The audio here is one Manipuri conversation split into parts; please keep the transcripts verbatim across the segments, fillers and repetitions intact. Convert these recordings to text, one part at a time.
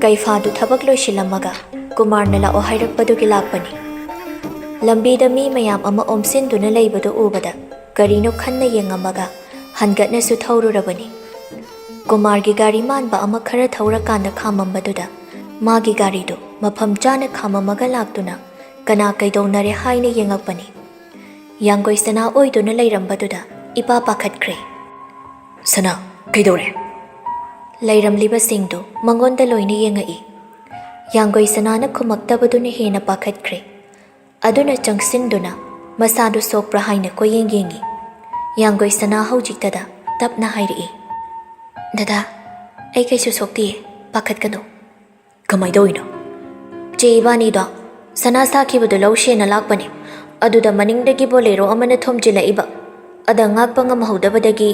ꯀꯩꯐꯥꯗꯨ ꯊꯕꯛ ꯂꯣꯏꯁꯤꯜꯂꯝꯃꯒ ꯀꯨꯃꯥꯔꯅ ꯂꯥꯛꯑꯣ ꯍꯥꯏꯔꯛꯄꯗꯨꯒꯤ ꯂꯥꯛꯄꯅꯤ꯫ ꯂꯝꯕꯤꯗ ꯃꯤ ꯃꯌꯥꯝ ꯑꯃ ꯑꯣꯝꯁꯤꯟꯗꯨꯅ ꯂꯩꯕꯗꯨ ꯎꯕꯗ ꯒꯥꯔꯤꯅꯣ ꯈꯟꯅ ꯌꯦꯡꯉꯝꯃꯒ ꯍꯟꯒꯠꯅꯁꯨ ꯊꯧꯔꯨꯔꯕꯅꯤ꯫ ꯀꯨꯃꯥꯔꯒꯤ ꯒꯥꯔꯤ ꯃꯥꯟꯕ ꯑꯃ ꯈꯔ ꯊꯧꯔꯀꯥꯟꯗ ꯈꯥꯝꯃꯝꯕꯗꯨꯗ ꯃꯥꯒꯤ ꯒꯥꯔꯤꯗꯨ ꯃꯐꯝ ꯆꯥꯅ ꯈꯥꯝꯃꯝꯃꯒ ꯂꯥꯛꯇꯨꯅ ꯀꯅꯥ ꯀꯩꯗꯧꯅꯔꯦ ꯍꯥꯏꯅ ꯌꯦꯡꯉꯛꯄꯅꯤ꯫ ꯌꯥꯡꯒꯣꯏ ꯁꯅꯥ ꯑꯣꯏꯗꯨꯅ ꯂꯩꯔꯝꯕꯗꯨꯗ ꯏꯄꯥ ꯄꯥꯈꯠꯈ꯭ꯔꯦ꯫ "ꯁꯅꯥ, ꯀꯩꯗꯧꯔꯦ?" ꯂꯩꯔꯝꯂꯤꯕꯁꯤꯡꯗꯨ ꯃꯉꯣꯟꯗ ꯂꯣꯏꯅ ꯌꯦꯡꯉꯛꯏ꯫ ꯌꯥꯡꯒꯣꯏ ꯁꯅꯥꯅ ꯈꯨꯝꯃꯛꯇꯕꯗꯨꯅ ꯍꯦꯟꯅ ꯄꯥꯈꯠꯈ꯭ꯔꯦ꯫ ꯑꯗꯨꯅ ꯆꯪꯁꯤꯟꯗꯨꯅ ꯃꯁꯥꯗꯨ ꯁꯣꯛꯄ꯭ꯔꯥ ꯍꯥꯏꯅ ꯀꯣꯏꯌꯦꯡ ꯌꯦꯡꯉꯤ꯫ ꯌꯥꯡꯒꯣꯏ ꯁꯅꯥ ꯍꯧꯖꯤꯛꯇꯗ ꯇꯞꯅ ꯍꯥꯏꯔꯛꯏ, "ꯗꯗꯥ, ꯑꯩ ꯀꯩꯁꯨ ꯁꯣꯛꯇꯤꯌꯦ, ꯄꯥꯈꯠꯀꯅꯨ꯫" "ꯀꯃꯥꯏ ꯇꯧꯔꯤꯅꯣ?" "ꯆꯦ ꯏꯕꯥꯅꯤꯗꯣ ꯁꯅꯥ ꯁꯥꯈꯤꯕꯗꯣ ꯂꯧꯁꯦꯅ ꯂꯥꯛꯄꯅꯦ꯫ ꯑꯗꯨꯗ ꯃꯅꯤꯡꯗꯒꯤ ꯕꯣꯂꯦꯔꯣ ꯑꯃꯅ ꯊꯣꯝꯖꯤꯜꯂꯛꯏꯕ꯫ ꯑꯗ ꯉꯥꯛꯄ ꯉꯝꯍꯧꯗꯕꯗꯒꯤ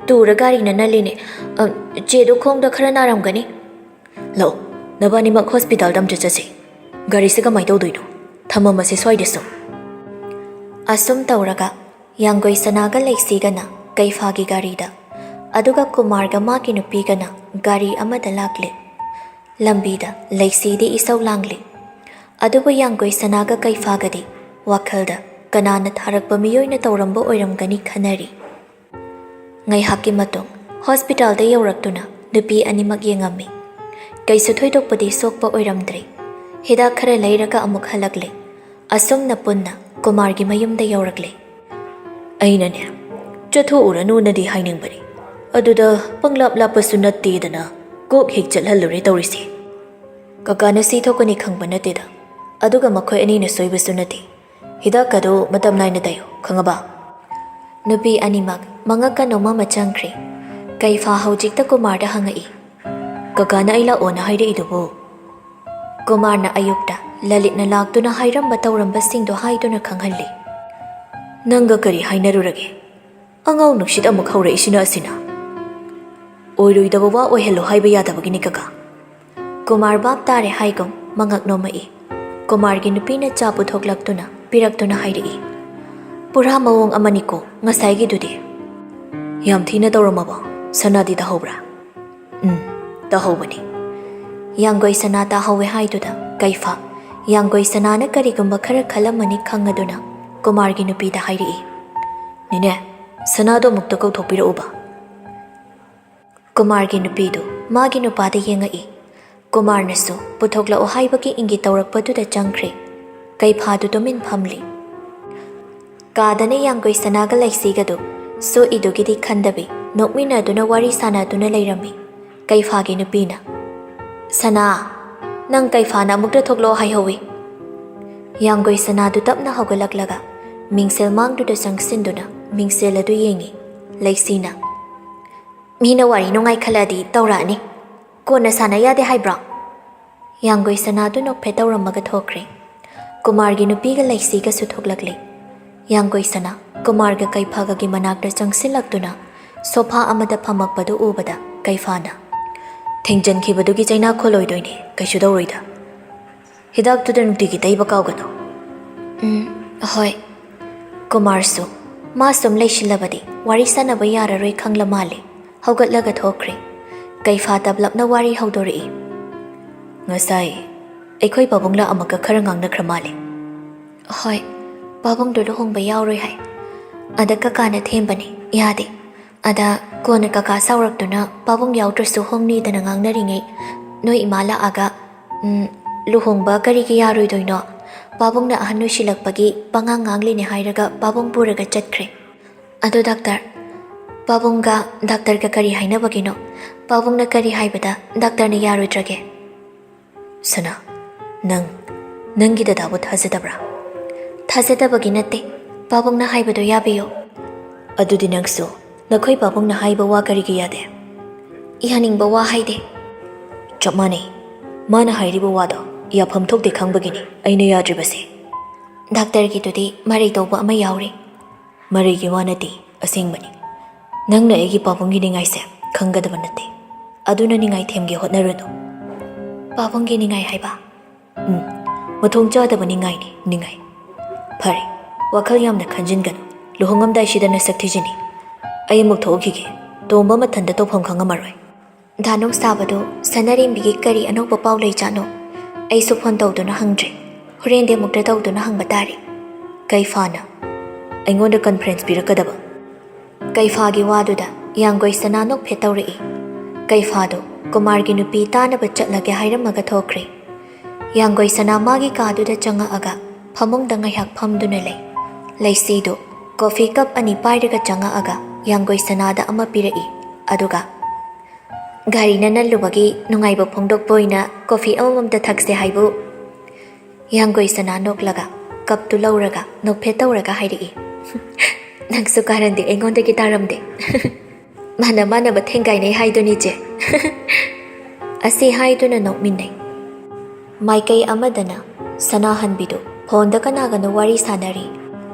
ꯇꯨꯔ ꯒꯥꯔꯤꯅ ꯅꯜꯂꯤꯅꯦ꯫ ꯑ, ꯆꯦꯗꯣ ꯈꯣꯡꯗ ꯈꯔ ꯅꯥꯔꯝꯒꯅꯤ꯫" "ꯂꯥꯛꯑꯣ, ꯅꯕꯥꯅꯤꯃꯛ ꯍꯣꯁꯄꯤꯇꯥꯜꯗ ꯑꯝꯇ ꯆꯠꯁꯤ꯫ ꯒꯥꯔꯤꯁꯦ ꯀꯃꯥꯏ ꯇꯧꯗꯣꯏꯅꯣ? ꯊꯝꯃꯝꯃꯁꯦ ꯁ꯭ꯋꯥꯏꯗ ꯁꯨꯝ꯫" ꯑꯁꯨꯝ ꯇꯧꯔꯒ ꯌꯥꯡꯒꯣꯏ ꯁꯅꯥꯒ ꯂꯩꯁꯤꯒꯅ ꯀꯩꯐꯥꯒꯤ ꯒꯥꯔꯤꯗ, ꯑꯗꯨꯒ ꯀꯨꯃꯥꯔꯒ ꯃꯥꯒꯤ ꯅꯨꯄꯤꯒꯅ ꯒꯥꯔꯤ ꯑꯃꯗ ꯂꯥꯛꯂꯦ꯫ ꯂꯝꯕꯤꯗ ꯂꯩꯁꯤꯗꯤ ꯏꯁꯧ ꯂꯥꯡꯂꯤ꯫ ꯑꯗꯨꯕꯨ ꯌꯥꯡꯒꯣꯏ ꯁꯅꯥꯒ ꯀꯩꯐꯥꯒꯗꯤ ꯋꯥꯈꯜꯗ ꯀꯅꯥꯅ ꯊꯥꯔꯛꯄ ꯃꯤꯑꯣꯏꯅ ꯇꯧꯔꯝꯕ ꯑꯣꯏꯔꯝꯒꯅꯤ ꯈꯟꯅꯔꯤ꯫ ꯉꯥꯏꯍꯥꯛꯀꯤ ꯃꯇꯨꯡ ꯍꯣꯁꯄꯤꯇꯥꯜꯗ ꯌꯧꯔꯛꯇꯨꯅ ꯅꯨꯄꯤ ꯑꯅꯤꯃꯛ ꯌꯦꯡꯉꯝꯃꯤ꯫ ꯀꯩꯁꯨ ꯊꯣꯏꯗꯣꯛꯄꯗꯤ ꯁꯣꯛꯄ ꯑꯣꯏꯔꯝꯗ꯭ꯔꯦ꯫ ꯍꯤꯗꯥꯛ ꯈꯔ ꯂꯩꯔꯒ ꯑꯃꯨꯛ ꯍꯜꯂꯛꯂꯦ꯫ ꯑꯁꯨꯝꯅ ꯄꯨꯟꯅ ꯀꯨꯃꯥꯔꯒꯤ ꯃꯌꯨꯝꯗ ꯌꯧꯔꯛꯂꯦ꯫ "ꯑꯩꯅꯅꯦ, ꯆꯠꯊꯣꯛꯎꯔꯅꯨꯅꯗꯤ ꯍꯥꯏꯅꯤꯡꯕꯅꯤ꯫ ꯑꯗꯨꯗ ꯄꯪꯂꯥꯞ ꯂꯥꯞꯄꯁꯨ ꯅꯠꯇꯦꯗꯅ ꯀꯣꯛ ꯍꯦꯛ ꯆꯠꯍꯜꯂꯨꯔꯦ ꯇꯧꯔꯤꯁꯦ꯫ ꯀꯀꯥꯅ ꯁꯤ ꯊꯣꯛꯀꯅꯤ ꯈꯪꯕ ꯅꯠꯇꯦꯗ꯫ ꯑꯗꯨꯒ ꯃꯈꯣꯏ ꯑꯅꯤꯅ ꯁꯣꯏꯕꯁꯨ ꯅꯠꯇꯦ꯫ ꯍꯤꯗꯥꯛꯀꯗꯨ ꯃꯇꯝ ꯅꯥꯏꯅ ꯇꯩꯌꯨ, ꯈꯪꯉꯕ?" ꯅꯨꯄꯤ ꯑꯅꯤꯃꯛ ꯃꯉꯛꯀ ꯅꯣꯝꯃꯝꯃ ꯆꯪꯈ꯭ꯔꯦ꯫ ꯀꯩꯐꯥ ꯍꯧꯖꯤꯛꯇ ꯀꯨꯃꯥꯔꯗ ꯍꯪꯉꯛꯏ, "ꯀꯀꯥꯅ ꯑꯩ ꯂꯥꯛꯑꯣꯅ ꯍꯥꯏꯔꯛꯏꯗꯨꯕꯨ?" ꯀꯨꯃꯥꯔꯅ ꯑꯌꯨꯛꯇ ꯂꯂꯤꯠꯅ ꯂꯥꯛꯇꯨꯅ ꯍꯥꯏꯔꯝꯕ ꯇꯧꯔꯝꯕꯁꯤꯡꯗꯣ ꯍꯥꯏꯗꯨꯅ ꯈꯪꯍꯜꯂꯤ꯫ "ꯅꯪꯒ ꯀꯔꯤ ꯍꯥꯏꯅꯔꯨꯔꯒꯦ? ꯑꯉꯥꯎ ꯅꯨꯡꯁꯤꯠ ꯑꯃꯨꯛ ꯍꯧꯔꯛꯏꯁꯤꯅ ꯑꯁꯤꯅ?" "ꯑꯣꯏꯔꯣꯏꯗꯕ ꯋꯥ ꯑꯣꯏꯍꯜꯂꯣ ꯍꯥꯏꯕ ꯌꯥꯗꯕꯒꯤꯅꯤ ꯀꯀꯥ꯫" ꯀꯨꯃꯥꯔ ꯚꯥꯞ ꯇꯥꯔꯦ ꯍꯥꯏꯒꯨꯝ ꯃꯉꯛ ꯅꯣꯝꯃꯛꯏ꯫ ꯀꯨꯃꯥꯔꯒꯤ ꯅꯨꯄꯤꯅ ꯆꯥ ꯄꯨꯊꯣꯛꯂꯛꯇꯨꯅ ꯄꯤꯔꯛꯇꯨꯅ ꯍꯥꯏꯔꯛꯏ, "ꯄꯨꯔꯥ ꯃꯑꯣꯡ ꯑꯃꯅꯤꯀꯣ ꯉꯁꯥꯏꯒꯤꯗꯨꯗꯤ꯫ ꯌꯥꯝ ꯊꯤꯅ ꯇꯧꯔꯝꯃꯕꯣ? ꯁꯅꯥꯗꯤ ꯇꯥꯍꯧꯕ꯭ꯔꯥ?" "ꯎꯝ, ꯇꯥꯍꯧꯕꯅꯤ꯫ ꯌꯥꯡꯒꯣꯏ ꯁꯅꯥ ꯇꯥꯍꯧꯋꯦ ꯍꯥꯏꯗꯨꯗ ꯀꯩꯐꯥ, ꯌꯥꯡꯒꯣꯏ ꯁꯅꯥꯅ ꯀꯔꯤꯒꯨꯝꯕ ꯈꯔ ꯈꯜꯂꯝꯃꯅꯤ ꯈꯪꯉꯗꯨꯅ ꯀꯨꯃꯥꯔꯒꯤ ꯅꯨꯄꯤꯗ ꯍꯥꯏꯔꯛꯏ, "ꯅꯦꯅꯦ, ꯁꯅꯥꯗꯣ ꯑꯃꯨꯛꯇ ꯀꯧꯊꯣꯛꯄꯤꯔꯛꯎꯕ"꯫ ꯀꯨꯃꯥꯔꯒꯤ ꯅꯨꯄꯤꯗꯨ ꯃꯥꯒꯤ ꯅꯨꯄꯥꯗ ꯌꯦꯡꯉꯛꯏ꯫ ꯀꯨꯃꯥꯔꯅꯁꯨ ꯄꯨꯊꯣꯛꯂꯛꯑꯣ ꯍꯥꯏꯕꯒꯤ ꯏꯪꯒꯤꯠ ꯇꯧꯔꯛꯄꯗꯨꯗ ꯆꯪꯈ꯭ꯔꯦ꯫ ꯀꯩꯐꯥꯗꯨ ꯇꯨꯃꯤꯟ ꯐꯝꯂꯤ꯫ ꯀꯥꯗꯅ ꯌꯥꯡꯒꯣꯏ ꯁꯅꯥꯒ ꯂꯩꯁꯤꯒꯗꯨ ꯁꯣꯛꯏꯗꯨꯒꯤꯗꯤ ꯈꯟꯗꯕꯤ ꯅꯣꯛꯃꯤꯟꯅꯗꯨꯅ ꯋꯥꯔꯤ ꯁꯥꯟꯅꯗꯨꯅ ꯂꯩꯔꯝꯃꯤ꯫ ꯀꯩꯐꯥꯒꯤ ꯅꯨꯄꯤꯅ, "ꯁꯅꯥ, ꯅꯪ ꯀꯩꯐꯥꯅ ꯑꯃꯨꯛꯇ ꯊꯣꯛꯂꯛꯑꯣ ꯍꯥꯏꯍꯧꯋꯤ"꯫ ꯌꯥꯡꯒꯣꯏ ꯁꯅꯥꯗꯨ ꯇꯞꯅ ꯍꯧꯒꯠꯂꯛꯂꯒ ꯃꯤꯡꯁꯦꯜ ꯃꯥꯡꯗꯨꯗ ꯆꯪꯁꯤꯟꯗꯨꯅ ꯃꯤꯡꯁꯦꯜ ꯑꯗꯨ ꯌꯦꯡꯉꯤ꯫ ꯂꯩꯁꯤꯅ, "ꯃꯤꯅ ꯋꯥꯔꯤ ꯅꯨꯡꯉꯥꯏ ꯈꯜꯂꯗꯤ ꯇꯧꯔꯛꯑꯅꯤ꯫ ꯀꯣꯟꯅ ꯁꯥꯟꯅ ꯌꯥꯗꯦ ꯍꯥꯏꯕ꯭ꯔꯣ?" ꯌꯥꯡꯒꯣꯏ ꯁꯅꯥꯗꯨ ꯅꯣꯛꯐꯦꯠ ꯇꯧꯔꯝꯃꯒ ꯊꯣꯛꯈ꯭ꯔꯦ꯫ ꯀꯨꯃꯥꯔꯒꯤ ꯅꯨꯄꯤꯒ ꯂꯩꯁꯤꯒꯁꯨ ꯊꯣꯛꯂꯛꯂꯦ꯫ ꯌꯥꯡꯒꯣꯏ ꯁꯅꯥ ꯀꯨꯃꯥꯔꯒ ꯀꯩꯐꯥꯒꯒꯤ ꯃꯅꯥꯛꯇ ꯆꯪꯁꯤꯜꯂꯛꯇꯨꯅ ꯁꯣꯐꯥ ꯑꯃꯗ ꯐꯝꯃꯛꯄꯗꯨ ꯎꯕꯗ ꯀꯩꯐꯥꯅ, "ꯊꯦꯡꯖꯟꯈꯤꯕꯗꯨꯒꯤ ꯆꯩꯅꯥ ꯈꯣꯜꯂꯣꯏꯗꯣꯏꯅꯦ, ꯀꯩꯁꯨ ꯇꯧꯔꯣꯏꯗ꯫ ꯍꯤꯗꯥꯛꯇꯨꯗ ꯅꯨꯡꯇꯤꯒꯤ ꯇꯩꯕ ꯀꯥꯎꯒꯅꯨ"꯫ "ꯎꯝ, ꯍꯣꯏ"꯫ ꯀꯨꯃꯥꯔꯁꯨ ꯃꯥ ꯁꯨꯝ ꯂꯩꯁꯤꯜꯂꯕꯗꯤ ꯋꯥꯔꯤ ꯁꯥꯟꯅꯕ ꯌꯥꯔꯔꯣꯏ ꯈꯪꯂ ꯃꯥꯜꯂꯦ꯫ ꯍꯧꯒꯠꯂꯒ ꯊꯣꯛꯈ꯭ꯔꯦ꯫ ꯀꯩꯐꯥ ꯇꯞꯂꯞꯅ ꯋꯥꯔꯤ ꯍꯧꯗꯣꯔꯛꯏ꯫ "ꯉꯁꯥꯏ ꯑꯩꯈꯣꯏ ꯄꯥꯕꯨꯡꯂ ꯑꯃꯨꯛꯀ ꯈꯔ ꯉꯥꯡꯅꯈ꯭ꯔ ꯃꯥꯜꯂꯦ"꯫ "ꯍꯣꯏ, ꯄꯥꯕꯨꯡꯗꯣ ꯂꯨꯍꯣꯡꯕ ꯌꯥꯎꯔꯣꯏ ꯍꯥꯏ꯫ ꯑꯗ ꯀꯀꯥꯅ ꯊꯦꯝꯕꯅꯦ, ꯌꯥꯗꯦ꯫ ꯑꯗ ꯀꯣꯟꯅ ꯀꯀꯥ ꯁꯥꯎꯔꯛꯇꯨꯅ ꯄꯥꯕꯨꯡ ꯌꯥꯎꯗ꯭ꯔꯁꯨ ꯍꯣꯡꯅꯤꯗꯅ ꯉꯥꯡꯅꯔꯤꯉꯩ ꯅꯣꯏ ꯏꯃꯥ ꯂꯥꯛꯑꯒ, ꯎꯝ, ꯂꯨꯍꯣꯡꯕ ꯀꯔꯤꯒꯤ ꯌꯥꯔꯣꯏꯗꯣꯏꯅꯣ? ꯄꯥꯕꯨꯡꯅ ꯑꯍꯟ ꯑꯣꯏꯁꯤꯜꯂꯛꯄꯒꯤ ꯄꯉꯥꯡ ꯉꯥꯡꯂꯤꯅꯦ" ꯍꯥꯏꯔꯒ ꯄꯥꯕꯨꯡ ꯄꯨꯔꯒ ꯆꯠꯈ꯭ꯔꯦ꯫ "ꯑꯗꯣ ꯗꯥꯛꯇꯔ, ꯄꯥꯕꯨꯡꯒ ꯗꯥꯛꯇꯔꯒ ꯀꯔꯤ ꯍꯥꯏꯅꯕꯒꯤꯅꯣ? ꯄꯥꯕꯨꯡꯅ ꯀꯔꯤ ꯍꯥꯏꯕꯗ ꯗꯥꯛꯇꯔꯅ ꯌꯥꯔꯣꯏꯗ꯭ꯔꯒꯦ?" "ꯁꯅꯥ, ꯅꯪ, ꯅꯪꯒꯤ ꯗꯗꯥꯕꯨ ꯊꯥꯖꯗꯕ꯭ꯔꯥ?" "ꯊꯥꯖꯗꯕꯒꯤ ꯅꯠꯇꯦ, ꯄꯥꯕꯨꯡꯅ ꯍꯥꯏꯕꯗꯣ ꯌꯥꯕꯤꯌꯨ"꯫ "ꯑꯗꯨꯗꯤ ꯅꯪꯁꯨ ꯅꯈꯣꯏ ꯄꯥꯕꯨꯡꯅ ꯍꯥꯏꯕ ꯋꯥ ꯀꯔꯤꯒꯤ ꯌꯥꯗꯦ?" "ꯌꯥꯅꯤꯡꯕ ꯋꯥ ꯍꯥꯏꯗꯦ"꯫ "ꯆꯞ ꯃꯥꯟꯅꯩ, ꯃꯥꯅ ꯍꯥꯏꯔꯤꯕ ꯋꯥꯗꯣ ꯌꯥꯐꯝ ꯊꯣꯛꯇꯦ ꯈꯪꯕꯒꯤꯅꯤ ꯑꯩꯅ ꯌꯥꯗ꯭ꯔꯤꯕꯁꯦ"꯫ "ꯗꯥꯛꯇꯔꯒꯤꯗꯨꯗꯤ ꯃꯔꯩ ꯇꯧꯕ ꯑꯃ ꯌꯥꯎꯔꯤ"꯫ "ꯃꯔꯩꯒꯤ ꯋꯥ ꯅꯠꯇꯦ, ꯑꯁꯦꯡꯕꯅꯤ꯫ ꯅꯪꯅ ꯑꯩꯒꯤ ꯄꯥꯕꯨꯡꯒꯤ ꯅꯤꯡꯉꯥꯏꯁꯦ ꯈꯪꯒꯗꯕ ꯅꯠꯇꯦ꯫ ꯑꯗꯨꯅ ꯅꯤꯡꯉꯥꯏ ꯊꯦꯝꯒꯦ ꯍꯣꯠꯅꯔꯨꯅꯨ"꯫ "ꯄꯥꯕꯨꯡꯒꯤ ꯅꯤꯡꯉꯥꯏ ꯍꯥꯏꯕ?" "ꯎꯝ, ꯃꯊꯣꯡ ꯆꯥꯗꯕ ꯅꯤꯡꯉꯥꯏꯅꯤ, ꯅꯤꯡꯉꯥꯏ"꯫ "ꯐꯔꯦ, ꯋꯥꯈꯜ ꯌꯥꯝꯅ ꯈꯟꯖꯤꯟꯒꯅꯨ꯫ ꯂꯨꯍꯣꯡꯉꯝꯗꯥꯏꯁꯤꯗ ꯅꯁꯛ ꯊꯤꯖꯤꯟꯅꯤ꯫ ꯑꯩ ꯑꯃꯨꯛ ꯊꯣꯛꯎꯈꯤꯒꯦ꯫ ꯇꯣꯝꯕ ꯃꯊꯟꯇ ꯇꯧꯐꯝ ꯈꯪꯉꯝꯃꯔꯣꯏ"꯫ ꯙꯥꯅꯨ ꯁꯥꯕꯗꯨ ꯁꯅꯥꯔꯦꯝꯕꯤꯒꯤ ꯀꯔꯤ ꯑꯅꯧꯕ ꯄꯥꯎ ꯂꯩꯖꯥꯠꯅꯣ? ꯑꯩꯁꯨ ꯐꯣꯟ ꯇꯧꯗꯨꯅ ꯍꯪꯗ꯭ꯔꯦ꯫ ꯍꯣꯔꯦꯟꯗꯤ ꯑꯃꯨꯛꯇ ꯇꯧꯗꯨꯅ ꯍꯪꯕ ꯇꯥꯔꯦ꯫ ꯀꯩꯐꯥꯅ, "ꯑꯩꯉꯣꯟꯗ ꯀꯟꯐꯔꯦꯟꯁ ꯄꯤꯔꯛꯀꯗꯕ?" ꯀꯩꯐꯥꯒꯤ ꯋꯥꯗꯨꯗ ꯌꯥꯡꯒꯣꯏ ꯁꯅꯥ ꯅꯣꯛꯐꯦꯠ ꯇꯧꯔꯛꯏ꯫ ꯀꯩꯐꯥꯗꯨ ꯀꯨꯃꯥꯔꯒꯤ ꯅꯨꯄꯤ ꯇꯥꯅꯕ ꯆꯠꯂꯒꯦ ꯍꯥꯏꯔꯝꯃꯒ ꯊꯣꯛꯈ꯭ꯔꯦ꯫ ꯌꯥꯡꯒꯣꯏ ꯁꯅꯥ ꯃꯥꯒꯤ ꯀꯥꯗꯨꯗ ꯆꯪꯉꯛꯑꯒ ꯐꯃꯨꯡꯗ ꯉꯥꯏꯍꯥꯛ ꯐꯝꯗꯨꯅ ꯂꯩ꯫ ꯂꯩꯁꯤꯗꯨ ꯀꯣꯐꯤ ꯀꯞ ꯑꯅꯤ ꯄꯥꯏꯔꯒ ꯆꯪꯉꯛꯑꯒ ꯌꯥꯡꯒꯣꯏ ꯁꯅꯥꯗ ꯑꯃ ꯄꯤꯔꯛꯏ꯫ ꯑꯗꯨꯒ, "ꯒꯥꯔꯤꯅ ꯅꯜꯂꯨꯕꯒꯤ ꯅꯨꯡꯉꯥꯏꯕ ꯐꯣꯡꯗꯣꯛꯄ ꯑꯣꯏꯅ ꯀꯣꯐꯤ ꯑꯃꯃꯝꯇ ꯊꯛꯁꯦ ꯍꯥꯏꯕꯨ?" ꯌꯥꯡꯒꯣꯏ ꯁꯅꯥ ꯅꯣꯛꯂꯒ ꯀꯞꯇꯨ ꯂꯧꯔꯒ ꯅꯣꯛꯐꯦꯠ ꯇꯧꯔꯒ ꯍꯥꯏꯔꯛꯏ꯫ "ꯅꯪꯁꯨ ꯀꯥꯔꯟꯗꯤ ꯑꯩꯉꯣꯟꯗꯒꯤ ꯇꯥꯔꯝꯗꯦ꯫ ꯃꯥꯅ ꯃꯥꯟꯅꯕ ꯊꯦꯡꯒꯥꯏꯅꯩ ꯍꯥꯏꯗꯨꯅꯤ, ꯆꯦ꯫" ꯑꯁꯤ ꯍꯥꯏꯗꯨꯅ ꯅꯣꯛꯃꯤꯟꯅꯩ꯫ ꯃꯥꯏꯀꯩ ꯑꯃꯗꯅ ꯁꯅꯥꯍꯟꯕꯤꯗꯨ ꯐꯣꯟꯗ ꯀꯅꯥꯒꯅꯣ ꯋꯥꯔꯤ ꯁꯥꯟꯅꯔꯤ꯫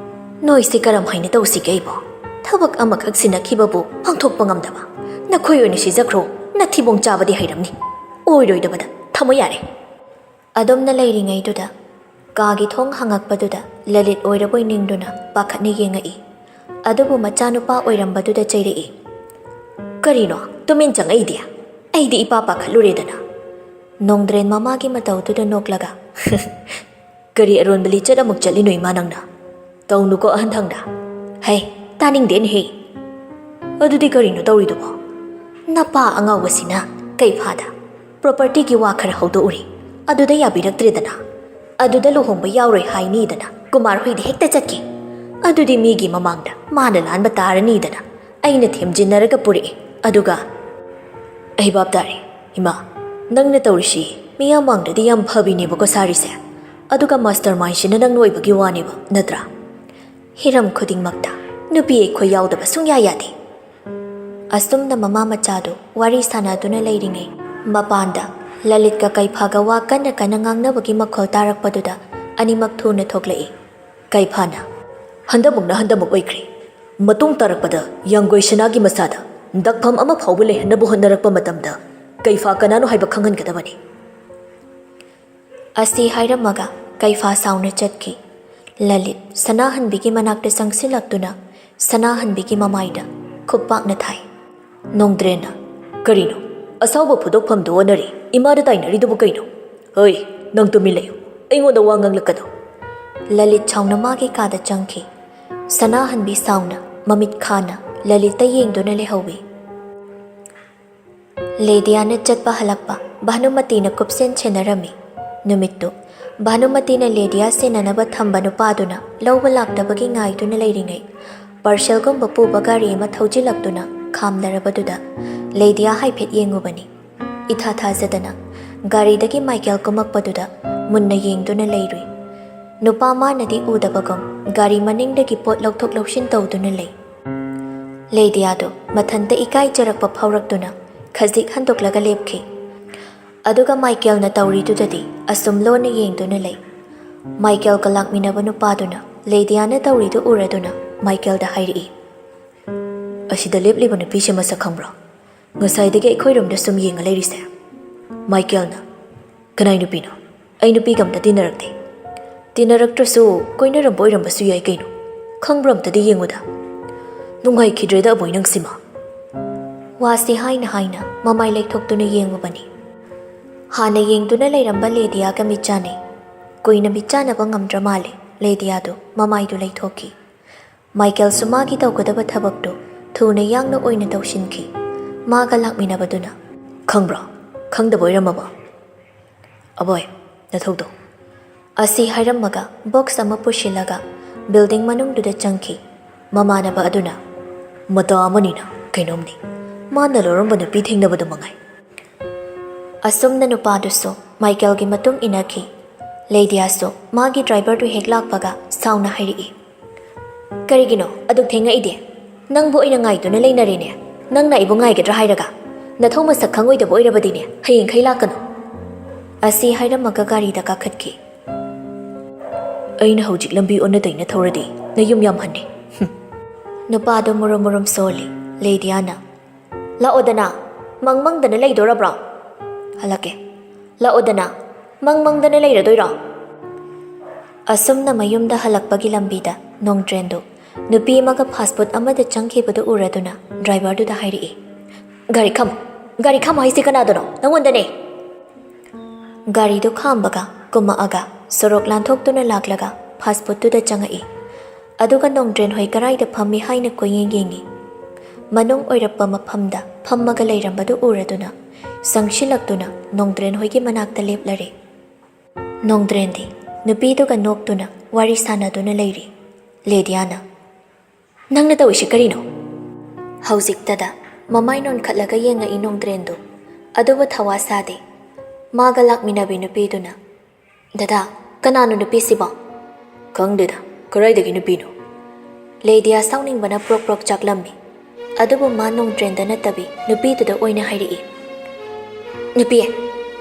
"ꯅꯣꯏꯁꯤ ꯀꯔꯝ ꯍꯥꯏꯅ ꯇꯧꯁꯤꯒꯦ ꯑꯩꯕꯣ? ꯊꯕꯛ ꯑꯃꯈꯛ ꯁꯤꯟꯅꯈꯤꯕꯕꯨ ꯄꯥꯡꯊꯣꯛꯄ ꯉꯝꯗꯕ꯫ ꯅꯈꯣꯏ ꯑꯣꯏꯅ ꯁꯤꯖꯈ꯭ꯔꯣ, ꯅꯊꯤꯕꯣꯡ ꯆꯥꯕꯗꯤ ꯍꯩꯔꯝꯅꯤ꯫ ꯑꯣꯏꯔꯣꯏꯗꯕꯗ ꯊꯝꯃꯣ ꯌꯥꯔꯦ꯫" ꯑꯗꯨꯝꯅ ꯂꯩꯔꯤꯉꯩꯗꯨꯗ ꯀꯥꯒꯤ ꯊꯣꯡ ꯍꯥꯡꯉꯛꯄꯗꯨꯗ ꯂꯂꯤꯠ ꯑꯣꯏꯔꯕꯣꯏ ꯅꯤꯡꯗꯨꯅ ꯄꯥꯈꯠꯅ ꯌꯦꯡꯉꯛꯏ꯫ ꯑꯗꯨꯕꯨ ꯃꯆꯥꯅꯨꯄꯥ ꯑꯣꯏꯔꯝꯕꯗꯨꯗ ꯆꯩꯔꯛꯏ꯫ "ꯀꯔꯤꯅꯣ ꯇꯨꯃꯤꯟ ꯆꯪꯉꯛꯏꯗꯤ? ꯑꯩꯗꯤ ꯏꯄꯥ ꯄꯥꯈꯠꯂꯨꯔꯦꯗꯅ꯫" ꯅꯣꯡꯗ꯭ꯔꯦꯟ ꯃꯃꯥꯒꯤ ꯃꯇꯧꯗꯨꯗ ꯅꯣꯛꯂꯒ, "ꯀꯔꯤ ꯑꯔꯣꯟꯕ ꯂꯤꯆꯠ ꯑꯃꯨꯛ ꯆꯠꯂꯤꯅꯣ ꯏꯃꯥ ꯅꯪꯅ? ꯇꯧꯅꯨꯀꯣ ꯑꯍꯟ ꯊꯪꯅ꯫ ꯍꯩ, ꯇꯥꯅꯤꯡꯗꯦꯅꯦꯍꯦ꯫ ꯑꯗꯨꯗꯤ ꯀꯔꯤꯅꯣ ꯇꯧꯔꯤꯗꯨꯕꯣ? ꯅꯄꯥ ꯑꯉꯥꯎꯕꯁꯤꯅ ꯀꯩꯐꯥꯗ ꯄ꯭ꯔꯣꯄꯔꯇꯤꯒꯤ ꯋꯥ ꯈꯔ ꯍꯧꯗꯣꯛꯎꯔꯤ, ꯑꯗꯨꯗ ꯌꯥꯕꯤꯔꯛꯇ꯭ꯔꯦꯗꯅ꯫ ꯑꯗꯨꯗ ꯂꯨꯍꯣꯡꯕ ꯌꯥꯎꯔꯣꯏ ꯍꯥꯏꯅꯤꯗꯅ ꯀꯨꯃꯥꯔ ꯍꯣꯏꯗ ꯍꯦꯛꯇ ꯆꯠꯈꯤ꯫ ꯑꯗꯨꯗꯤ ꯃꯤꯒꯤ ꯃꯃꯥꯡꯗ ꯃꯥꯅ ꯂꯥꯟꯕ ꯇꯥꯔꯅꯤꯗꯅ ꯑꯩꯅ ꯊꯦꯝꯖꯤꯟꯅꯔꯒ ꯄꯨꯔꯛꯑꯦ꯫ ꯑꯗꯨꯒ ꯑꯩ ꯚꯥꯞ ꯇꯥꯔꯦ, ꯏꯃꯥ꯫ ꯅꯪꯅ ꯇꯧꯔꯤꯁꯤ ꯃꯤꯌꯥꯝ ꯃꯥꯡꯗꯗꯤ ꯌꯥꯝ ꯐꯕꯤꯅꯦꯕꯀꯣ ꯁꯥꯔꯤꯁꯦ꯫ ꯑꯗꯨꯒ ꯃꯥꯁꯇꯔ ꯃꯥꯏꯟꯁꯤꯅ ꯅꯪꯅ ꯑꯣꯏꯕꯒꯤ ꯋꯥꯅꯦꯕ, ꯅꯠꯇ꯭ꯔꯥ? ꯍꯤꯔꯝ ꯈꯨꯗꯤꯡꯃꯛꯇ ꯅꯨꯄꯤ ꯑꯩꯈꯣꯏ ꯌꯥꯎꯗꯕ ꯁꯨꯡꯌꯥ ꯌꯥꯗꯦ꯫" ꯑꯁꯨꯝꯅ ꯃꯃꯥ ꯃꯆꯥꯗꯨ ꯋꯥꯔꯤ ꯁꯥꯟꯅꯗꯨꯅ ꯂꯩꯔꯤꯉꯩ, ꯃꯄꯥꯟꯗ ꯂꯂꯤꯠꯀ ꯀꯩꯐꯥꯒ ꯋꯥ ꯀꯟꯅ ꯀꯟꯅ ꯉꯥꯡꯅꯕꯒꯤ ꯃꯈꯣꯜ ꯇꯥꯔꯛꯄꯗꯨꯗ ꯑꯅꯤꯃꯛ ꯊꯨꯅ ꯊꯣꯛꯂꯛꯏ꯫ ꯀꯩꯐꯥꯅ, "ꯍꯟꯗꯃꯨꯛꯅ ꯍꯟꯗꯃꯨꯛ ꯑꯣꯏꯈ꯭ꯔꯦ꯫ ꯃꯇꯨꯡ ꯇꯥꯔꯛꯄꯗ ꯌꯥꯡꯒꯣꯏ ꯁꯅꯥꯒꯤ ꯃꯁꯥꯗ ꯗꯛꯐꯝ ꯑꯃ ꯐꯥꯎꯕ ꯂꯩꯍꯟꯅꯕ ꯍꯣꯠꯅꯔꯛꯄ ꯃꯇꯝꯗ ꯀꯩꯐꯥ ꯀꯅꯥꯅꯣ ꯍꯥꯏꯕ ꯈꯪꯍꯟꯒꯗꯕꯅꯤ꯫" ꯑꯁꯤ ꯍꯥꯏꯔꯝꯃꯒ ꯀꯩꯐꯥ ꯁꯥꯎꯅ ꯆꯠꯈꯤ꯫ ꯂꯂꯤꯠ ꯁꯅꯥꯍꯟꯕꯤꯒꯤ ꯃꯅꯥꯛꯇ ꯆꯪꯁꯤꯜꯂꯛꯇꯨꯅ ꯁꯅꯥꯍꯟꯕꯤꯒꯤ ꯃꯃꯥꯏꯗ ꯈꯨꯞꯄꯥꯛꯅ ꯊꯥꯏ꯫ ꯅꯣꯡꯗ꯭ꯔꯦꯟꯅ, "ꯀꯔꯤꯅꯣ? ꯑꯁꯥꯎꯕ ꯐꯨꯗꯣꯛꯐꯝꯗꯨ ꯑꯣꯟꯅꯔꯦ꯫ ꯏꯃꯥꯗ ꯇꯥꯏꯅꯔꯤꯗꯨꯕꯨ ꯀꯩꯅꯣ? ꯍꯣꯏ, ꯅꯪ ꯇꯨꯃꯤꯟ ꯂꯩꯌꯨ꯫ ꯑꯩꯉꯣꯟꯗ ꯋꯥ ꯉꯥꯡꯂꯛꯀꯅꯨ꯫ ꯂꯂꯤꯠ ꯁꯥꯎꯅ ꯃꯥꯒꯤ ꯀꯥꯗ ꯆꯪꯈꯤ꯫ ꯁꯅꯥꯍꯟꯕꯤ ꯁꯥꯎꯅ ꯃꯃꯤꯠ ꯈꯥꯅ ꯂꯂꯤꯠꯇ ꯌꯦꯡꯗꯨꯅ ꯂꯩꯍꯧꯏ꯫ ꯂꯦꯗꯤꯌꯥꯅ ꯆꯠꯄ ꯍꯜꯂꯛꯄ ꯚꯥꯅꯨꯃꯇꯤꯅ ꯀꯨꯞꯁꯦꯟ ꯁꯦꯟꯅꯔꯝꯃꯤ꯫ ꯅꯨꯃꯤꯠꯇꯨ ꯚꯥꯅꯨꯃꯇꯤꯅ ꯂꯦꯗꯤꯌꯥ ꯁꯦꯟꯅꯅꯕ ꯊꯝꯕ ꯅꯨꯄꯥꯗꯨꯅ ꯂꯧꯕ ꯂꯥꯛꯇꯕꯒꯤ ꯉꯥꯏꯗꯨꯅ ꯂꯩꯔꯤꯉꯩ, ꯄꯥꯔꯁꯦꯜꯒꯨꯝꯕ ꯄꯨꯕ ꯒꯥꯔꯤ ꯑꯃ ꯊꯧꯖꯤꯜꯂꯛꯇꯨꯅ ꯈꯥꯝꯂꯔꯕꯗꯨꯗ ꯂꯦꯗꯤꯌꯥ ꯍꯥꯏꯐꯦꯠ ꯌꯦꯡꯉꯨꯕꯅꯤ꯫ ꯏꯊꯥ ꯊꯥꯖꯗꯅ ꯒꯥꯔꯤꯗꯒꯤ ꯃꯥꯏꯀꯦꯜ ꯀꯨꯝꯃꯛꯄꯗꯨꯗ ꯃꯨꯟꯅ ꯌꯦꯡꯗꯨꯅ ꯂꯩꯔꯨꯏ꯫ ꯅꯨꯄꯥ ꯃꯥꯅꯗꯤ ꯎꯗꯕꯒꯨꯝ ꯒꯥꯔꯤ ꯃꯅꯤꯡꯗꯒꯤ ꯄꯣꯠ ꯂꯧꯊꯣꯛ ꯂꯧꯁꯤꯟ ꯇꯧꯗꯨꯅ ꯂꯩ꯫ ꯂꯦꯗꯤꯌꯥꯗꯨ ꯃꯊꯟꯇ ꯏꯀꯥꯏꯖꯔꯛꯄ ꯐꯥꯎꯔꯛꯇꯨꯅ ꯈꯖꯤꯛ ꯍꯟꯗꯣꯛꯂꯒ ꯂꯦꯞꯈꯤ꯫ ꯑꯗꯨꯒ ꯃꯥꯏꯀꯦꯜꯅ ꯇꯧꯔꯤꯗꯨꯗꯗꯤ ꯑꯁꯨꯝ ꯂꯣꯟꯅ ꯌꯦꯡꯗꯨꯅ ꯂꯩ꯫ ꯃꯥꯏꯀꯦꯜꯒ ꯂꯥꯛꯃꯤꯟꯅꯕ ꯅꯨꯄꯥꯗꯨꯅ ꯂꯦꯗꯤꯌꯥꯅ ꯇꯧꯔꯤꯗꯨ ꯎꯔꯗꯨꯅ ꯃꯥꯏꯀꯦꯜꯗ ꯍꯥꯏꯔꯛꯏ, "ꯑꯁꯤꯗ ꯂꯦꯞꯂꯤꯕ ꯅꯨꯄꯤꯁꯦ ꯃꯁꯛ ꯈꯪꯕ꯭ꯔꯣ? ꯉꯁꯥꯏꯗꯒꯤ ꯑꯩꯈꯣꯏꯔꯣꯝꯗ ꯁꯨꯝ ꯌꯦꯡꯉ ꯂꯩꯔꯤꯁꯦ?" ꯃꯥꯏꯀꯦꯜꯅ, "ꯀꯅꯥꯏ ꯅꯨꯄꯤꯅꯣ? ꯑꯩ ꯅꯨꯄꯤꯒ ꯑꯝꯇ ꯇꯤꯟꯅꯔꯛꯇꯦ꯫ ꯇꯤꯟꯅꯔꯛꯇ꯭ꯔꯁꯨ ꯀꯣꯏꯅꯔꯝꯕ ꯑꯣꯏꯔꯝꯕꯁꯨ ꯌꯥꯏ ꯀꯩꯅꯣ꯫ ꯈꯪꯕ꯭ꯔꯥ ꯑꯝꯇꯗꯤ ꯌꯦꯡꯉꯨꯗ꯫ ꯅꯨꯡꯉꯥꯏꯈꯤꯗ꯭ꯔꯦꯗ ꯑꯕꯣꯏ ꯅꯪꯁꯤꯃ꯫" ꯋꯥꯁꯤ ꯍꯥꯏꯅ ꯍꯥꯏꯅ ꯃꯃꯥꯏ ꯂꯩꯊꯣꯛꯇꯨꯅ ꯌꯦꯡꯉꯨꯕꯅꯤ꯫ ꯍꯥꯟꯅ ꯌꯦꯡꯗꯨꯅ ꯂꯩꯔꯝꯕ ꯂꯦꯗꯤꯌꯥꯒ ꯃꯤꯠ ꯆꯥꯟꯅꯩ꯫ ꯀꯨꯏꯅ ꯃꯤꯠ ꯆꯥꯟꯅꯕ ꯉꯝꯗ꯭ꯔ ꯃꯥꯜꯂꯦ꯫ ꯂꯦꯗꯤꯌꯥꯗꯨ ꯃꯃꯥꯏꯗꯨ ꯂꯩꯊꯣꯛꯈꯤ꯫ ꯃꯥꯏꯀꯦꯜꯁꯨ ꯃꯥꯒꯤ ꯇꯧꯒꯗꯕ ꯊꯕꯛꯇꯨ ꯊꯨꯅ ꯌꯥꯡꯅ ꯑꯣꯏꯅ ꯇꯧꯁꯤꯟꯈꯤ꯫ ꯃꯥꯒ ꯂꯥꯛꯃꯤꯟꯅꯕꯗꯨꯅ, "ꯈꯪꯕ꯭ꯔꯣ? ꯈꯪꯗꯕ ꯑꯣꯏꯔꯝꯃꯕꯣ? ꯑꯕꯣꯏ, ꯅꯊꯧꯗꯣ꯫" ꯑꯁꯤ ꯍꯥꯏꯔꯝꯃꯒ ꯕꯣꯛꯁ ꯑꯃ ꯄꯨꯁꯤꯜꯂꯒ ꯕꯤꯜꯗꯤꯡ ꯃꯅꯨꯡꯗꯨꯗ ꯆꯪꯈꯤ꯫ ꯃꯃꯥꯟꯅꯕ ꯑꯗꯨꯅ, "ꯃꯇꯥ ꯑꯃꯅꯤꯅ ꯀꯩꯅꯣꯝꯅꯤ꯫ ꯃꯥꯅ ꯂꯧꯔꯝꯕ ꯅꯨꯄꯤ ꯊꯦꯡꯅꯕꯗꯨ ꯃꯉꯥꯏ꯫" ꯑꯁꯨꯝꯅ ꯅꯨꯄꯥꯗꯨꯁꯨ ꯃꯥꯏꯀꯦꯜꯒꯤ ꯃꯇꯨꯡ ꯏꯟꯅꯈꯤ꯫ ꯂꯦꯗꯤꯌꯥꯁꯨ ꯃꯥꯒꯤ ꯗ꯭ꯔꯥꯏꯚꯔꯗꯨ ꯍꯦꯛ ꯂꯥꯛꯄꯒ ꯁꯥꯎꯅ ꯍꯥꯏꯔꯛꯏ, "ꯀꯔꯤꯒꯤꯅꯣ ꯑꯗꯨꯛ ꯊꯦꯡꯉꯛꯏꯗꯤ? ꯅꯪꯕꯨ ꯑꯩꯅ ꯉꯥꯏꯗꯨꯅ ꯂꯩꯅꯔꯦꯅꯦ꯫ ꯅꯪꯅ ꯑꯩꯕꯨ ꯉꯥꯏꯒꯗ꯭ꯔꯥ ꯍꯥꯏꯔꯒ? ꯅꯊꯧ ꯃꯁꯛ ꯈꯪꯉꯣꯏꯗꯕ ꯑꯣꯏꯔꯕꯗꯤꯅꯦ, ꯍꯌꯦꯡꯈꯩ ꯂꯥꯛꯀꯅꯨ꯫" ꯑꯁꯤ ꯍꯥꯏꯔꯝꯃꯒ ꯒꯥꯔꯤꯗ ꯀꯥꯈꯠꯈꯤ꯫ "ꯑꯩꯅ ꯍꯧꯖꯤꯛ ꯂꯝꯕꯤ ꯑꯣꯟꯅ ꯇꯩꯅ ꯊꯧꯔꯗꯤ ꯅꯌꯨꯝ ꯌꯥꯝ ꯍꯟꯅꯤ꯫" ꯍꯨꯝ꯫ ꯅꯨꯄꯥꯗꯣ ꯃꯨꯔꯨꯝ ꯃꯨꯔꯨꯝ ꯁꯣꯜꯂꯤ꯫ ꯂꯦꯗꯤꯌꯥꯅ, "ꯂꯥꯛꯑꯣꯗꯅ, ꯃꯪ ꯃꯪꯗꯅ ꯂꯩꯗꯣꯔꯕ꯭ꯔꯣ?" "ꯍꯜꯂꯛꯀꯦ꯫" "ꯂꯥꯛꯑꯣꯗꯅ, ꯃꯪ ꯃꯪꯗꯅ ꯂꯩꯔꯗꯣꯏꯔꯣ?" ꯑꯁꯨꯝꯅ ꯃꯌꯨꯝꯗ ꯍꯜꯂꯛꯄꯒꯤ ꯂꯝꯕꯤꯗ ꯅꯣꯡꯗ꯭ꯔꯦꯟꯗꯨ ꯅꯨꯄꯤ ꯑꯃꯒ ꯐꯥꯁ ꯐꯨꯗ ꯑꯃꯗ ꯆꯪꯈꯤꯕꯗꯨ ꯎꯔꯗꯨꯅ ꯗ꯭ꯔꯥꯏꯚꯔꯗꯨꯗ ꯍꯥꯏꯔꯛꯏ, "ꯒꯥꯔꯤ ꯈꯥꯝꯃꯨ꯫" ꯒꯥꯔꯤ ꯈꯥꯝꯃꯣ ꯍꯥꯏꯁꯤ ꯀꯅꯥꯗꯅꯣ? ꯅꯪꯉꯣꯟꯗꯅꯦ꯫ ꯒꯥꯔꯤꯗꯨ ꯈꯥꯝꯕꯒ ꯀꯨꯝꯃꯛꯑꯒ ꯁꯣꯔꯣꯛ ꯂꯥꯟꯊꯣꯛꯇꯨꯅ ꯂꯥꯛꯂꯒ ꯐꯥꯁ ꯐꯨꯗꯇꯨꯗ ꯆꯪꯉꯛꯏ꯫ ꯑꯗꯨꯒ ꯅꯣꯡꯗ꯭ꯔꯦꯟ ꯍꯣꯏ ꯀꯔꯥꯏꯗ ꯐꯝꯃꯤ ꯍꯥꯏꯅ ꯀꯣꯏꯌꯦꯡ ꯌꯦꯡꯉꯤ꯫ ꯃꯅꯨꯡ ꯑꯣꯏꯔꯛꯄ ꯃꯐꯝꯗ ꯐꯝꯃꯒ ꯂꯩꯔꯝꯕꯗꯨ ꯎꯔꯗꯨꯅ ꯆꯪꯁꯤꯜꯂꯛꯇꯨꯅ ꯅꯣꯡꯗ꯭ꯔꯦꯟ ꯍꯣꯏꯒꯤ ꯃꯅꯥꯛꯇ ꯂꯦꯞꯂꯔꯦ꯫ ꯅꯣꯡꯗ꯭ꯔꯦꯟꯗꯤ ꯅꯨꯄꯤꯗꯨꯒ ꯅꯣꯛꯇꯨꯅ ꯋꯥꯔꯤ ꯁꯥꯟꯅꯗꯨꯅ ꯂꯩꯔꯤ꯫ ꯂꯦꯗꯤꯌꯥꯅ, "ꯅꯪꯅ ꯇꯧꯏꯁꯤ ꯀꯔꯤꯅꯣ?" ꯍꯧꯖꯤꯛꯇꯗ ꯃꯃꯥꯏ ꯅꯣꯟꯈꯠꯂꯒ ꯌꯦꯡꯉꯛꯏ ꯅꯣꯡꯗ꯭ꯔꯦꯟꯗꯨ꯫ ꯑꯗꯨꯕꯨ ꯊꯋꯥ ꯁꯥꯗꯦ꯫ ꯃꯥꯒ ꯂꯥꯛꯃꯤꯟꯅꯕꯤ ꯅꯨꯄꯤꯗꯨꯅ, "ꯗꯗꯥ, ꯀꯅꯥꯅꯣ ꯅꯨꯄꯤꯁꯤꯕꯣ?" "ꯈꯪꯗꯦꯗ, ꯀꯔꯥꯏꯗꯒꯤ ꯅꯨꯄꯤꯅꯣ?" ꯂꯦꯗꯤꯌꯥ ꯁꯥꯎꯅꯤꯡꯕꯅ ꯄ꯭ꯔꯣꯛ ꯄ꯭ꯔꯣꯛ ꯆꯥꯛꯂꯝꯃꯤ꯫ ꯑꯗꯨꯕꯨ ꯃꯥ ꯅꯣꯡꯗ꯭ꯔꯦꯟꯗ ꯅꯠꯇꯕꯤ ꯅꯨꯄꯤꯗꯨꯗ ꯑꯣꯏꯅ ꯍꯥꯏꯔꯛꯏ, "ꯅꯨꯄꯤ,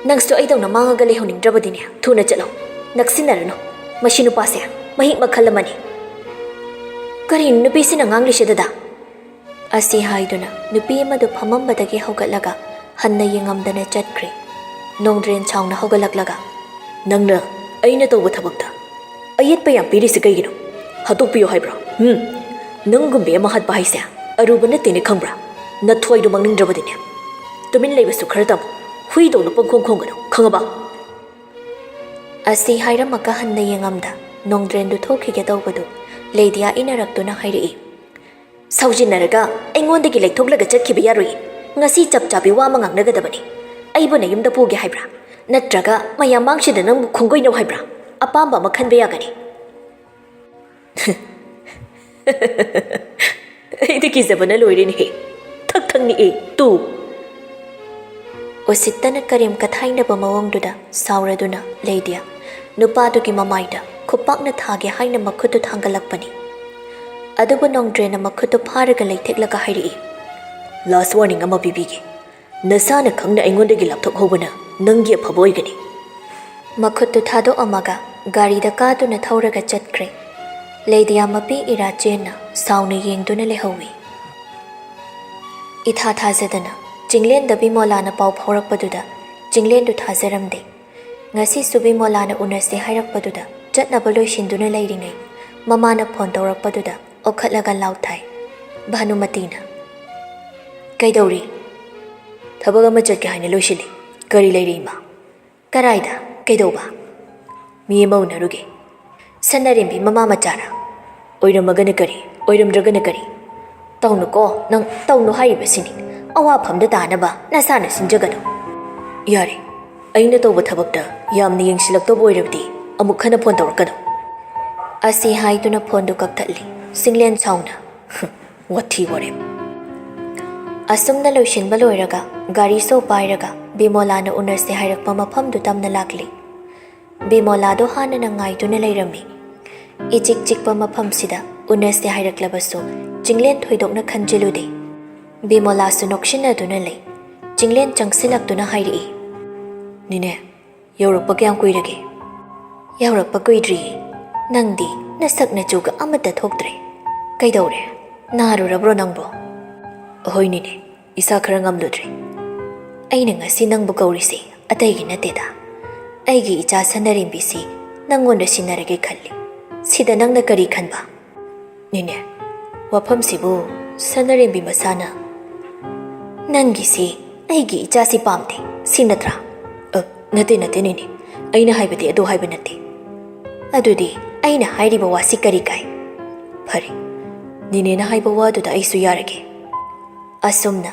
ꯅꯪꯁꯨ ꯑꯩꯗꯧꯅ ꯃꯥꯡꯉꯒ ꯂꯩꯍꯧꯅꯤꯡꯗ꯭ꯔꯕꯗꯤꯅꯦ, ꯊꯨꯅ ꯆꯠꯂꯣ꯫ ꯅꯛꯁꯤꯟꯅꯔꯨꯅꯨ꯫ ꯃꯁꯤ ꯅꯨꯄꯥꯁꯦ ꯃꯍꯤꯛ ꯃꯈꯜ ꯑꯃꯅꯤ꯫" "ꯀꯔꯤꯅꯣ ꯅꯨꯄꯤꯁꯤꯅ ꯉꯥꯡꯂꯤꯁꯦ, ꯗꯗꯥ?" ꯑꯁꯤ ꯍꯥꯏꯗꯨꯅ ꯅꯨꯄꯤ ꯑꯃꯗꯨ ꯐꯝꯃꯝꯕꯗꯒꯤ ꯍꯧꯒꯠꯂꯒ ꯍꯟꯅ ꯌꯦꯡꯉꯝꯗꯅ ꯆꯠꯈ꯭ꯔꯦ꯫ ꯅꯣꯡꯗ꯭ꯔꯦꯟ ꯁꯥꯎꯅ ꯍꯧꯒꯠꯂꯛꯂꯒ, "ꯅꯪꯅ ꯑꯩꯅ ꯇꯧꯕ ꯊꯕꯛꯇ ꯑꯌꯦꯠꯄ ꯌꯥꯝ ꯄꯤꯔꯤꯁꯤ ꯀꯩꯒꯤꯅꯣ? ꯍꯥꯠꯇꯣꯛꯄꯤꯌꯣ ꯍꯥꯏꯕ꯭ꯔꯣ? ꯎꯝ? ꯅꯪꯒꯨꯝꯕꯤ ꯑꯃ ꯍꯥꯠꯄ ꯍꯥꯏꯁꯦ ꯑꯔꯨꯕ ꯅꯠꯇꯦꯅꯦ, ꯈꯪꯕ꯭ꯔꯥ? ꯅꯊ꯭ꯋꯥꯏꯗꯣ ꯃꯥꯡꯅꯤꯡꯗ꯭ꯔꯕꯗꯤꯅꯦ, ꯇꯨꯃꯤꯟ ꯂꯩꯕꯁꯨ ꯈꯔ ꯇꯝꯃꯨ꯫ ꯍꯨꯏꯗꯧꯅ ꯄꯪꯈꯣꯡ ꯈꯣꯡꯒꯅꯨ, ꯈꯪꯉꯕ?" ꯑꯁꯤ ꯍꯥꯏꯔꯝꯃꯒ ꯍꯟꯅ ꯌꯦꯡꯉꯝꯗ ꯅꯣꯡꯗ꯭ꯔꯦꯟꯗꯨ ꯊꯣꯛꯈꯤꯒꯦ ꯇꯧꯕꯗꯨ ꯂꯦꯗꯤꯌꯥ ꯏꯟꯅꯔꯛꯇꯨꯅ ꯍꯥꯏꯔꯛꯏ, "ꯁꯥꯎꯖꯤꯟꯅꯔꯒ ꯑꯩꯉꯣꯟꯗꯒꯤ ꯂꯩꯊꯣꯛꯂꯒ ꯆꯠꯈꯤꯕ ꯌꯥꯔꯣꯏ꯫ ꯉꯁꯤ ꯆꯞ ꯆꯥꯕꯤ ꯋꯥ ꯑꯃ ꯉꯥꯡꯅꯒꯗꯕꯅꯤ꯫ ꯑꯩꯕꯨ ꯅꯌꯨꯝꯗ ꯄꯨꯒꯦ ꯍꯥꯏꯕ꯭ꯔꯥ? ꯅꯠꯇ꯭ꯔꯒ ꯃꯌꯥꯝ ꯃꯥꯡꯁꯤꯗ ꯅꯪꯕꯨ ꯈꯣꯡꯒꯣꯏꯅꯧ ꯍꯥꯏꯕ꯭ꯔꯥ? ꯑꯄꯥꯝꯕ ꯑꯃ ꯈꯟꯕ ꯌꯥꯒꯅꯤ꯫" "ꯑꯩꯗꯤ ꯀꯤꯖꯕꯅ ꯂꯣꯏꯔꯦꯅꯦꯍꯦ꯫ ꯊꯛ ꯊꯛ ꯅꯤꯛꯑꯦ, ꯇꯨ!" ꯎꯁꯤꯠꯇꯅ ꯀꯔꯦꯝ ꯀꯊꯥꯏꯅꯕ ꯃꯑꯣꯡꯗꯨꯗ ꯁꯥꯎꯔꯗꯨꯅ ꯂꯦꯗꯤꯌꯥ ꯅꯨꯄꯥꯗꯨꯒꯤ ꯃꯃꯥꯏꯗ ꯈꯨꯄꯥꯛꯅ ꯊꯥꯒꯦ ꯍꯥꯏꯅ ꯃꯈꯨꯠꯇꯨ ꯊꯥꯡꯒꯠꯂꯛꯄꯅꯤ꯫ ꯑꯗꯨꯕꯨ ꯅꯣꯡꯗ꯭ꯔꯦꯟꯅ ꯃꯈꯨꯠꯇꯨ ꯐꯥꯔꯒ ꯂꯩꯊꯦꯛꯂꯒ ꯍꯥꯏꯔꯛꯏ, "Last warning ꯑꯃ ꯄꯤꯕꯤꯒꯦ꯫ ꯅꯁꯥꯅ ꯈꯪꯅ ꯑꯩꯉꯣꯟꯗꯒꯤ ꯂꯥꯞꯊꯣꯛꯍꯧꯕꯅ ꯅꯪꯒꯤ ꯑꯐꯕ ꯑꯣꯏꯒꯅꯤ꯫" ꯃꯈꯨꯠꯇꯨ ꯊꯥꯗꯣꯛꯑꯝꯃꯒ ꯒꯥꯔꯤꯗ ꯀꯥꯗꯨꯅ ꯊꯧꯔꯒ ꯆꯠꯈ꯭ꯔꯦ꯫ ꯂꯦꯗꯤꯌꯥ ꯃꯄꯤ ꯏꯔꯥ ꯆꯦꯟꯅ ꯁꯥꯎꯅ ꯌꯦꯡꯗꯨꯅ ꯂꯩꯍꯧꯏ꯫ ꯏꯊꯥ ꯊꯥꯖꯗꯅ ꯆꯤꯡꯂꯦꯟꯗ ꯕꯤꯃꯣꯂꯥꯅ ꯄꯥꯎ ꯐꯥꯎꯔꯛꯄꯗꯨꯗ ꯆꯤꯡꯂꯦꯟꯗꯨ ꯊꯥꯖꯔꯝꯗꯦ꯫ ꯉꯁꯤꯁꯨ ꯕꯤꯃꯣꯂꯥꯅ ꯎꯅꯁꯦ ꯍꯥꯏꯔꯛꯄꯗꯨꯗ ꯆꯠꯅꯕ ꯂꯣꯏꯁꯤꯟꯗꯨꯅ ꯂꯩꯔꯤꯉꯩ ꯃꯃꯥꯅ ꯐꯣꯟ ꯇꯧꯔꯛꯄꯗꯨꯗ ꯑꯣꯈꯠꯂꯒ ꯂꯥꯎ ꯊꯥꯏ꯫ ꯚꯥꯅꯨꯃꯇꯤꯅ, "ꯀꯩꯗꯧꯔꯤ?" ꯊꯕꯛ ꯑꯃ ꯆꯠꯀꯦ ꯍꯥꯏꯅ ꯂꯣꯏꯁꯤꯜꯂꯤ꯫ ꯀꯔꯤ ꯂꯩꯔꯦ ꯏꯃꯥ? ꯀꯔꯥꯏꯗ? ꯀꯩꯗꯧꯕ? ꯃꯤ ꯑꯃ ꯎꯅꯔꯨꯒꯦ꯫ ꯁꯅꯥꯔꯦꯝꯕꯤ ꯃꯃꯥ ꯃꯆꯥꯔꯥ? ꯑꯣꯏꯔꯝꯃꯒꯅ ꯀꯔꯤ, ꯑꯣꯏꯔꯝꯗ꯭ꯔꯒꯅ ꯀꯔꯤ? ꯇꯧꯅꯨꯀꯣ, ꯅꯪ ꯇꯧꯅꯨ ꯍꯥꯏꯔꯤꯕꯁꯤꯅꯤ꯫ ꯑꯋꯥꯐꯝꯗ ꯇꯥꯅꯕ ꯅꯁꯥꯅ ꯁꯤꯟꯖꯒꯅꯨ꯫ ꯌꯥꯔꯦ, ꯑꯩꯅ ꯇꯧꯕ ꯊꯕꯛꯇ ꯌꯥꯝꯅ ꯌꯦꯡꯁꯤꯜꯂꯛꯇꯕ ꯑꯣꯏꯔꯕꯗꯤ ꯑꯃꯨꯛ ꯍꯟꯅ ꯐꯣꯟ ꯇꯧꯔꯛꯀꯅꯨ꯫ ꯑꯁꯤ ꯍꯥꯏꯗꯨꯅ ꯐꯣꯟꯗꯨ ꯀꯛꯊꯠꯂꯤ ꯆꯤꯡꯂꯦꯟ ꯁꯥꯎꯅ꯫ ꯋꯥꯊꯤ ꯋꯥꯔꯦꯝ꯫ ꯑꯁꯨꯝꯅ ꯂꯣꯏꯁꯤꯟꯕ ꯂꯣꯏꯔꯒ ꯒꯥꯔꯤ ꯁꯣ ꯄꯥꯏꯔꯒ ꯕꯤꯃꯣꯂꯥꯅ ꯎꯅꯁꯦ ꯍꯥꯏꯔꯛꯄ ꯃꯐꯝꯗꯨ ꯇꯝꯅ ꯂꯥꯛꯂꯤ꯫ ꯕꯤꯃꯣꯂꯥꯗꯣ ꯍꯥꯟꯅꯅ ꯉꯥꯏꯗꯨꯅ ꯂꯩꯔꯝꯃꯤ꯫ ꯏꯆꯤꯛ ꯆꯤꯛꯄ ꯃꯐꯝꯁꯤꯗ ꯎꯅꯁꯦ ꯍꯥꯏꯔꯛꯂꯕꯁꯨ ꯆꯤꯡꯂꯦꯟ ꯊꯣꯏꯗꯣꯛꯅ ꯈꯟꯖꯤꯜꯂꯨꯗꯦ꯫ ꯕꯤꯃꯣꯂꯥꯁꯨ ꯅꯣꯛꯁꯤꯟꯅꯗꯨꯅ ꯂꯩ꯫ ꯆꯤꯡꯂꯦꯟ ꯆꯪꯁꯤꯜꯂꯛꯇꯨꯅ ꯍꯥꯏꯔꯛꯏ, "ꯅꯤꯅꯦ, ꯌꯧꯔꯛꯄ ꯀꯌꯥꯝ ꯀꯨꯏꯔꯒꯦ?" "ꯌꯧꯔꯛꯄ ꯀꯨꯏꯗ꯭ꯔꯤꯌꯦ꯫ ꯅꯪꯗꯤ ꯅꯁꯛ ꯅꯆꯨꯒ ꯑꯃꯠꯇ ꯊꯣꯛꯇ꯭ꯔꯦ꯫ ꯀꯩꯗꯧꯔꯦ? ꯅꯥꯔꯨꯔꯕ꯭ꯔꯣ ꯅꯪꯕꯣ?" "ꯑꯍꯣꯏ ꯅꯤꯅꯦ, ꯏꯁꯥ ꯈꯔ ꯉꯝꯂꯨꯗ꯭ꯔꯦ꯫ ꯑꯩꯅ ꯉꯁꯤ ꯅꯪꯕꯨ ꯀꯧꯔꯤꯁꯦ ꯑꯇꯩꯒꯤ ꯅꯠꯇꯦꯗ꯫ ꯑꯩꯒꯤ ꯏꯆꯥ ꯁꯅꯥꯔꯦꯝꯕꯤꯁꯤ ꯅꯪꯉꯣꯟꯗ ꯁꯤꯟꯅꯔꯒꯦ ꯈꯜꯂꯤ꯫ ꯁꯤꯗ ꯅꯪꯅ ꯀꯔꯤ ꯈꯟꯕ?" "ꯅꯤꯅꯦ, ꯋꯥꯐꯝꯁꯤꯕꯨ ꯁꯅꯥꯔꯦꯝꯕꯤ ꯃꯁꯥꯅ ꯅꯪꯒꯤꯁꯤ ꯑꯩꯒꯤ ꯏꯆꯥꯁꯤ ꯄꯥꯝꯗꯦ, ꯁꯤ ꯅꯠꯇ꯭ꯔꯥ?" "ꯑ, ꯅꯠꯇꯦ, ꯅꯠꯇꯦ ꯅꯤꯅꯦ, ꯑꯩꯅ ꯍꯥꯏꯕꯗꯤ ꯑꯗꯨ ꯍꯥꯏꯕ ꯅꯠꯇꯦ꯫" "ꯑꯗꯨꯗꯤ ꯑꯩꯅ ꯍꯥꯏꯔꯤꯕ ꯋꯥꯁꯤ ꯀꯔꯤ ꯀꯥꯏ?" "ꯐꯔꯦ, ꯅꯤꯅꯦꯅ ꯍꯥꯏꯕ ꯋꯥꯗꯨꯗ ꯑꯩꯁꯨ ꯌꯥꯔꯒꯦ꯫" ꯑꯁꯨꯝꯅ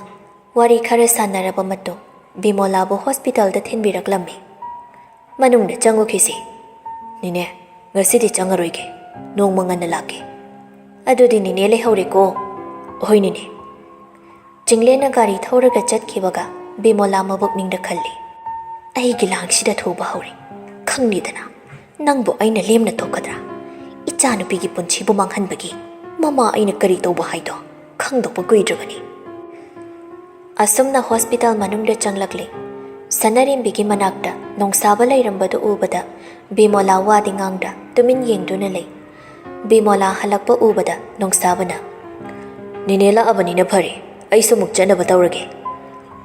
ꯋꯥꯔꯤ ꯈꯔ ꯁꯥꯟꯅꯔꯕ ꯃꯇꯨꯡ ꯕꯤꯃꯣꯂꯥꯕꯨ ꯍꯣꯁꯄꯤꯇꯥꯜꯗ ꯊꯤꯟꯕꯤꯔꯛꯂꯝꯃꯤ꯫ ꯃꯅꯨꯡꯗ ꯆꯪꯉꯨꯈꯤꯁꯤ꯫ "ꯅꯤꯅꯦ, ꯉꯁꯤꯗꯤ ꯆꯪꯉꯔꯣꯏꯒꯦ, ꯅꯣꯡꯃ ꯉꯟꯅ ꯂꯥꯛꯀꯦ꯫" "ꯑꯗꯨꯗꯤ ꯅꯤꯅꯦ ꯂꯩꯍꯧꯔꯦꯀꯣ꯫" "ꯍꯣꯏ ꯅꯤꯅꯦ꯫" ꯆꯤꯡꯂꯦꯟꯅ ꯒꯥꯔꯤ ꯊꯧꯔꯒ ꯆꯠꯈꯤꯕꯒ ꯕꯤꯃꯣꯂꯥ ꯃꯕꯨꯛꯅꯤꯡꯗ ꯈꯜꯂꯤ, "ꯑꯩꯒꯤ ꯂꯥꯡꯁꯤꯗ ꯊꯨꯕ ꯍꯧꯔꯦ꯫ ꯈꯪꯂꯤꯗꯅ, ꯅꯪꯕꯨ ꯑꯩꯅ ꯂꯦꯝꯅ ꯇꯣꯛꯀꯗ꯭ꯔꯥ? ꯏꯆꯥꯅꯨꯄꯤꯒꯤ ꯄꯨꯟꯁꯤꯕꯨ ꯃꯥꯡꯍꯟꯕꯒꯤ ꯃꯃꯥ ꯑꯩꯅ ꯀꯔꯤ ꯇꯧꯕ ꯍꯥꯏꯗꯣ ꯈꯪꯗꯣꯛꯄ ꯀꯨꯏꯗ꯭ꯔꯕꯅꯤ꯫" ꯑꯁꯨꯝꯅ ꯍꯣꯁꯄꯤꯇꯥꯜ ꯃꯅꯨꯡꯗ ꯆꯪꯂꯛꯂꯤ꯫ ꯁꯅꯥꯔꯦꯝꯕꯤꯒꯤ ꯃꯅꯥꯛꯇ ꯅꯣꯡꯁꯥꯕ ꯂꯩꯔꯝꯕꯗꯨ ꯎꯕꯗ ꯕꯤꯃꯣꯂꯥ ꯋꯥꯗꯤ ꯉꯥꯡꯗ ꯇꯨꯃꯤꯟ ꯌꯦꯡꯗꯨꯅ ꯂꯩ꯫ ꯕꯤꯃꯣꯂꯥ ꯍꯜꯂꯛꯄ ꯎꯕꯗ ꯅꯣꯡꯁꯥꯕꯅ, "ꯅꯤꯅꯦ ꯂꯥꯛꯑꯕꯅꯤꯅ ꯐꯔꯦ, ꯑꯩꯁꯨ ꯑꯃꯨꯛ ꯆꯠꯅꯕ ꯇꯧꯔꯒꯦ꯫"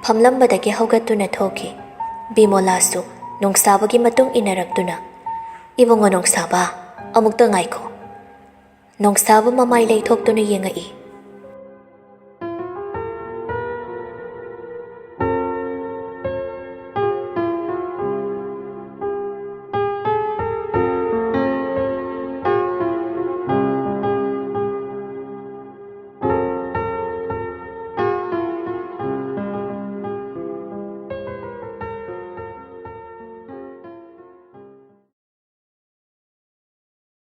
ꯐꯝꯂꯝꯕꯗꯒꯤ ꯍꯧꯒꯠꯇꯨꯅ ꯊꯣꯛꯈꯤ꯫ ꯕꯤꯃꯣꯂꯥꯁꯨ ꯅꯣꯡꯁꯥꯕꯒꯤ ꯃꯇꯨꯡ ꯏꯟꯅꯔꯛꯇꯨꯅ, "ꯏꯕꯨꯡꯉꯣ ꯅꯣꯡꯁꯥꯕ, ꯑꯃꯨꯛꯇ ꯉꯥꯏꯈꯣ꯫" ꯅꯣꯡꯁꯥꯕ ꯃꯃꯥꯏ ꯂꯩꯊꯣꯛꯇꯨꯅ ꯌꯦꯡꯉꯛꯏ꯫